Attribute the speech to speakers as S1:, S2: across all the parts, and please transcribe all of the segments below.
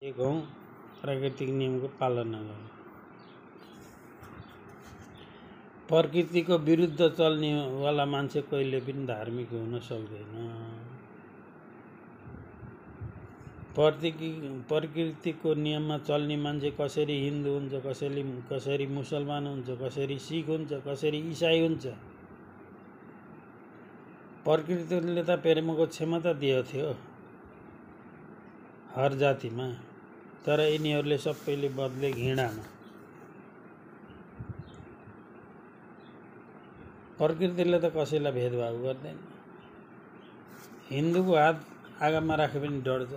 S1: एक हौँ प्राकृतिक नियमको पालना गर्ने। प्रकृतिको विरुद्ध चल्नेवाला मान्छे कहिले पनि धार्मिक हुन सक्दैन। प्रकृतिको नियममा चल्ने मान्छे कसरी हिन्दू हुन्छ, कसरी मुसलमान हुन्छ, कसरी सिख हुन्छ, कसरी इसाई हुन्छ। प्रकृतिले त प्रेमको क्षमता दिएको थियो हर जातिमा, तर यिनीहरूले सबैले बदले घृणामा। प्रकृतिले त कसैलाई भेदभाव गर्दैन। हिन्दूको हात आगामा राखे पनि डढ्छ,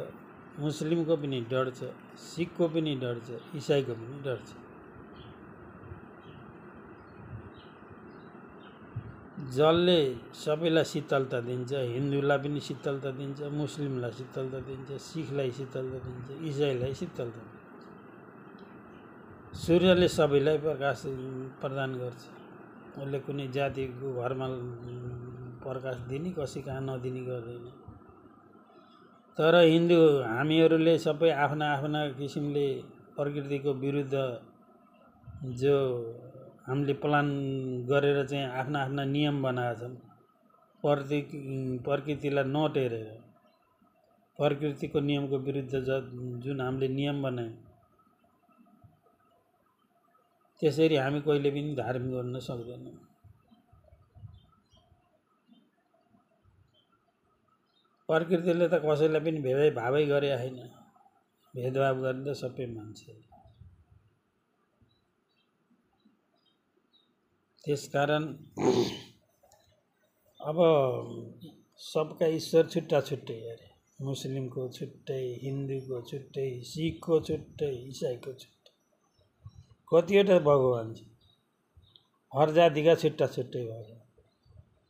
S1: मुस्लिमको पनि डढ्छ, सिखको पनि डढ्छ, इसाईको पनि डढ्छ। जलले सबैलाई शीतलता दिन्छ, हिन्दूलाई पनि शीतलता दिन्छ, मुस्लिमलाई शीतलता दिन्छ, सिखलाई शीतलता दिन्छ, इसाईलाई शीतलता दिन्छ। सूर्यले सबैलाई प्रकाश प्रदान गर्छ। उसले कुनै जातिको घरमा प्रकाश दिने, कसै कहाँ नदिने गर्दैन। तर हिन्दू हामीहरूले सबै आफ्ना आफ्ना किसिमले प्रकृतिको विरुद्ध जो हामीले प्लान गरेर चाहिँ आफ्ना आफ्ना नियम बनाएका छन्। प्रकृतिलाई नटेरेर प्रकृतिको नियमको विरुद्ध जुन हामीले नियम बनायौँ, त्यसरी हामी कहिले पनि धार्मिक हुन सक्दैनौँ। प्रकृतिले त कसैलाई पनि भेदभावै गरे होइन, भेदभाव गर्ने त सबै मान्छे। त्यसकारण अब सबका ईश्वर छुट्टा छुट्टै अरे, मुस्लिमको छुट्टै, हिन्दूको छुट्टै, सिखको छुट्टै, इसाईको छुट्टै। कतिवटा भगवान छ, हर जातिका छुट्टा छुट्टै भगवान।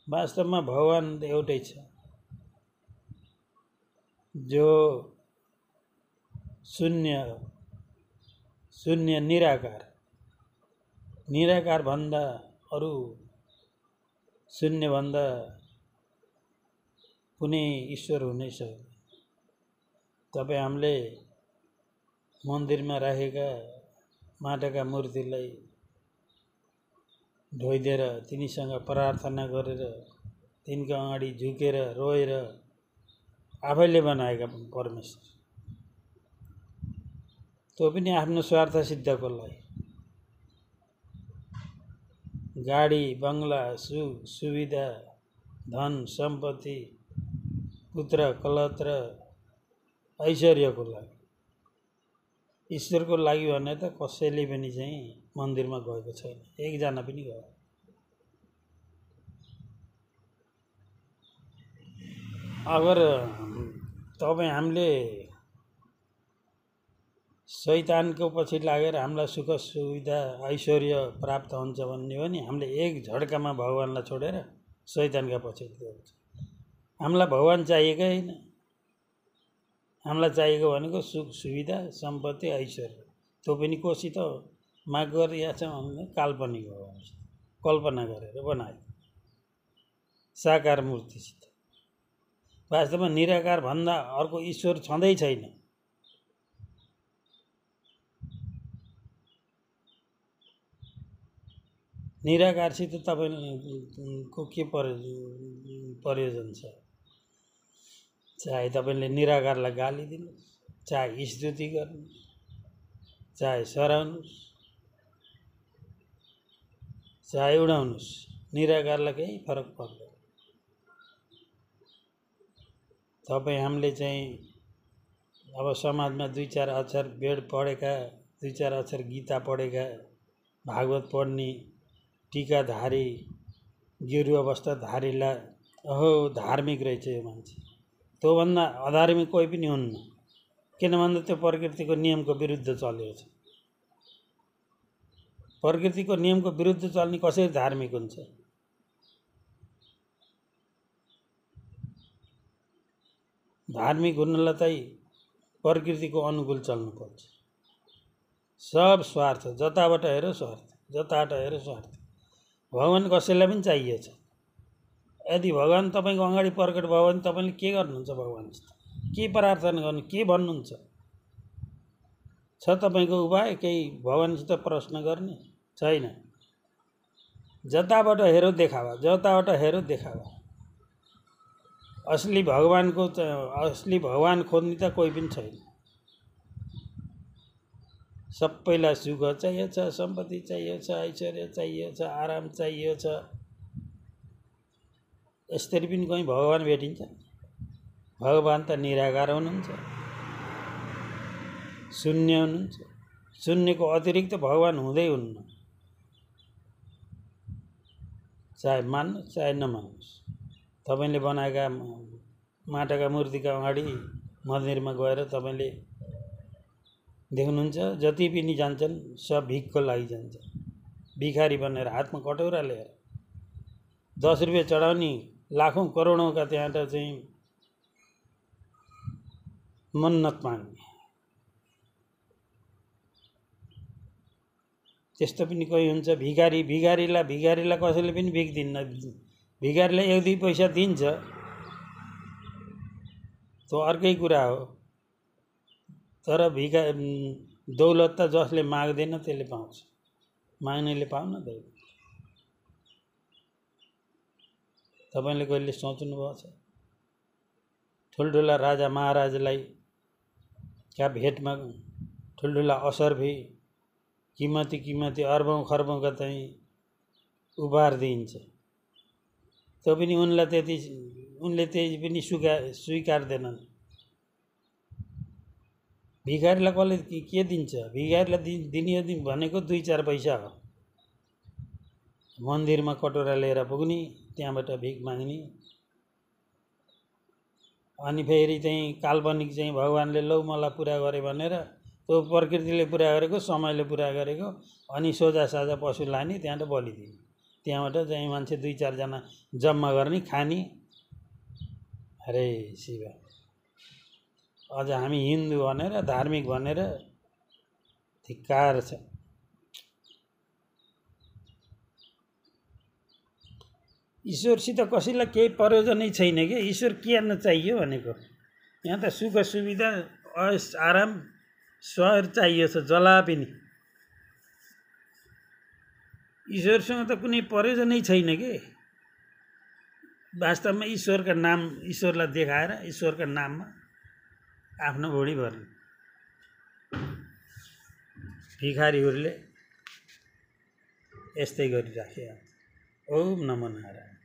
S1: वास्तवमा भगवान एउटै छ, जो शून्य निराकार भन्दा अरू शून्यभन्दा कुनै ईश्वर हुनै सक्दैन। तपाईँ हामीले मन्दिरमा राखेका माटाका मूर्तिलाई धोइदिएर तिनीसँग प्रार्थना गरेर तिनका अगाडि झुकेर रोएर आफैले बनाएका परमेश्वर, त्यो पनि आफ्नो स्वार्थ सिद्धको लागि। गाडी बङ्गला, सुविधा, धन सम्पत्ति, पुत्र कलत्र, ऐश्वर्यको लागि। ईश्वरको लागि भने त कसैले पनि चाहिँ मन्दिरमा गएको छैन, एकजना पनि गयो। अगर तपाईँ हामीले शैतानको पछि लागेर हामीलाई सुख सुविधा ऐश्वर्य प्राप्त हुन्छ भन्ने हो नि, हामीले एक झड्कामा भगवानलाई छोडेर शैतानका पछि दौड्छ। हामीलाई भगवान चाहिएकै होइन, हामीलाई चाहिएको भनेको सुख सुविधा सम्पत्ति ऐश्वर्य। त्यो पनि कोसित माग गरिरहेका छौँ हामीले, काल्पनिक भगवानसित कल्पना गरेर बनाएको साकार मूर्तिसित। वास्तवमा निराकार भन्दा अर्को ईश्वर छँदै छैन। निराकारसित तपाईँको के प्रयोजन छ? चाहे तपाईँले निराकारलाई गाली दिनुहोस्, चाहे स्तुति गर्नुहोस्, चाहे सराउनुहोस्, चाहे उडाउनुहोस्, निराकारलाई केही फरक पर्दैन। तपाईँ हामीले चाहिँ अब समाजमा दुई चार अक्षर वेद पढेका, दुई चार अक्षर गीता पढेका, भागवत पढ्ने, टीकाधारी, गेरुवा वस्त्रधारीलाई अहो धार्मिक रहेछ यो मान्छे, त्योभन्दा अधार्मिक कोही पनि हुन्न। किन भन्दा त्यो प्रकृतिको नियमको विरुद्ध चलेको छ। प्रकृतिको नियमको विरुद्ध चल्ने कसरी धार्मिक हुन्छ? धार्मिक हुनलाई चाहिँ प्रकृतिको अनुकूल चल्नुपर्छ। सब स्वार्थ, जताबाट हेऱ्यो स्वार्थ, जताबाट हेऱ्यो स्वार्थ। भगवान कसैलाई पनि चाहिएछ। यदि भगवान तपाईँको अगाडि प्रकट भयो भने तपाईँले के गर्नुहुन्छ? भगवानसित के प्रार्थना गर्नु, के भन्नुहुन्छ? छ तपाईँको उपाय केही भगवानसित प्रश्न गर्ने छैन। जताबाट हेरो देखावा, जताबाट हेरो देखावा। असली भगवान खोज्ने त कोही पनि छैन। सबैलाई सुख चाहिएको छ, सम्पत्ति चाहिएको छ, ऐश्वर्य चाहिएको छ, आराम चाहिएको छ। यसरी पनि कहीँ भगवान भेटिन्छ? भगवान त निराकार हुनुहुन्छ, शून्य हुनुहुन्छ। शून्यको अतिरिक्त भगवान हुँदै हुन्न। चाहे मान्नुहोस् चाहे नमान्नुहोस्। तपाईँले बनाएका माटाका मूर्तिका अगाडि मन्दिरमा गएर तपाईँले देख्नुहुन्छ जति पनि जान्छन् सब भिखको लागि जान्छ। भिखारी बनेर हातमा कटौरा लिएर 10 रुपियाँ चढाउने लाखौं करोडौँका त्यहाँ त चाहिँ मन्नत माग्ने। त्यस्तो पनि कोही हुन्छ। भिखारीलाई कसैले पनि भिख दिन्न। भिखारीलाई 1-2 पैसा दिन्छ, त्यो अर्कै कुरा हो। तर दौलत त जसले माग्दैन त्यसले पाउँछ, माग्नेले पाउन दैन। तपाईले कहिले सोच्नु भएको छ? ठुल्ठुला राजा महाराजलाई का भेटमा ठुल्ठुला असरफी किमती अर्बौं खर्बौंका चाहिँ उपहार दिइन्छ। त्यो पनि उनले त्यही पनि स्वीकार्दैनन्। भिखारीलाई कसले के दिन्छ? भिखारीलाई दिने भनेको 2-4 पैसा हो। मन्दिरमा कटोरा लिएर पुग्ने, त्यहाँबाट भिख माग्ने। अनि फेरि चाहिँ काल्पनिक चाहिँ भगवानले लौ मलाई पुरा गरे भनेर त्यो प्रकृतिले पुरा गरेको, समयले पुरा गरेको, अनि सोझा साझा पशु लाने, त्यहाँबाट बलि दिने। त्यहाँबाट चाहिँ मान्छे 2-4 जना जम्मा गर्ने, खाने। हरे शिव। अझ हामी हिन्दू भनेर, धार्मिक भनेर धिक्कार छ। ईश्वरसित कसैलाई केही प्रयोजनै छैन के। ईश्वर के चाहियो भनेको? यहाँ त सुख सुविधा, ऐश आराम, स्वर चाहियो छ, जला पनि। ईश्वरसँग त कुनै प्रयोजनै छैन के। वास्तवमा ईश्वरलाई देखाएर ईश्वरका नाममा आफ्नो भुँडी भर्ने भिखारीहरूले यस्तै गरिराखे। ओम नमो नारायण।